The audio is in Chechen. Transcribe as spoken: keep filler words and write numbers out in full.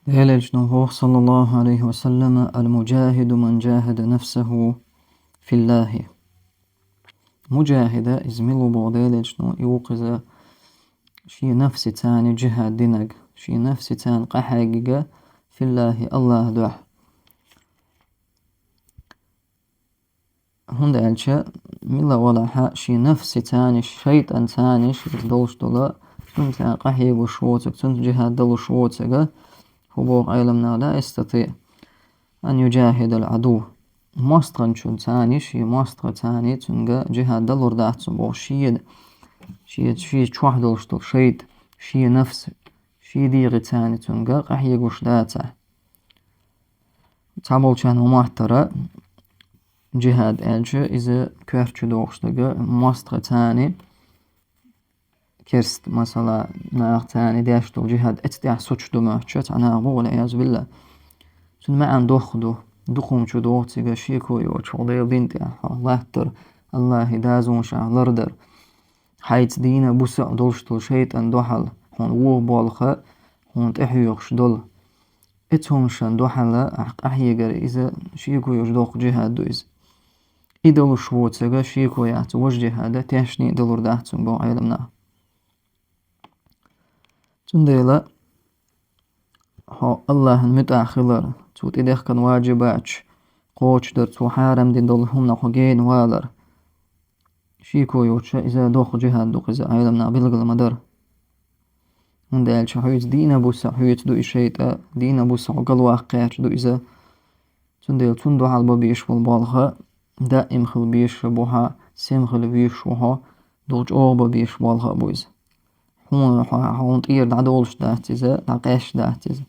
Делелчну хох, саллаллаху алейхи ва саллама: «Аль-муджахиду ман джахада нафсаху филлахи». Муджахида, из мила бо делелчну, и вукхиза ши нафси цани джихад динаг, ши нафси цани къахьегига филлахи, Аллах дуьхьа. ХӀунда аьлча, мила валахьа ши нафси цани, шайтӀан цани, ши долуш дола, цун цани къахьегуш воцаг, цун джихад далуш воцага, хӀу боху Ӏеламнаха да эстати, ан юджахидал Ӏаду. МостагӀанчун цани, ши мостагӀа цани, цунга джихад далур дац цун боху, ши, ши, ши чохь долуш долу шайтӀа, ши нафс, ши дегӀи цани цунга къахьегуш дацахь. Цхьаболчарна ма моттара, джихад аьлча, иза коьртачу дохуш дага мостагӀа цани, керст, масала, нах цани деш долу джихад эцу тӀехь сучу ду моьттуча цхьа нах бу, валъиязу билла. Цуьнан маьӀна доху ду, дукхумчу доху цига шеко йоцуш, хьо Делан дин тӀехь, хьо латтар, Аллахи дазонашах лардар. Хьайца дийна буса долуш долу шайтӀан дуьхьал, хьуна вуха болха, хьуна тӀехьоьхуш долу. Эцу хӀуманашна дуьхьала ахь къахьегар иза шеко йоцуш доккха джихад ду иза. И далуш воцага шеко яц, важа джихада тешне а далур дац цунга боху Ӏеламнаха. Цундела хьо Аллахьан муьтӀахь хилар, цо тӀедехкан ваджибаташ кхочушдар, цо хьарам дина долу хӀуманах хьо гена валар. Шеко йоцуша иза доккха джихад ду-кх иза, Ӏеламнаха билгал ма дара. ХӀунда аьлча хьоьца дийна буса, хьоьца ду и шайтӀа, дийна буса хьо галваккха кхаьчна ду иза. Цундела цунна дуьхьал бан безаш болу болх даим хила безаш бу хьан, сема хила вуьйш ву хьо, дукха чӀогӀа бан безаш болх а бу иза. Хьуна, хьо-, хьуна тӀера дӀадолуш дац иза, дӀакъаьсташ дац иза.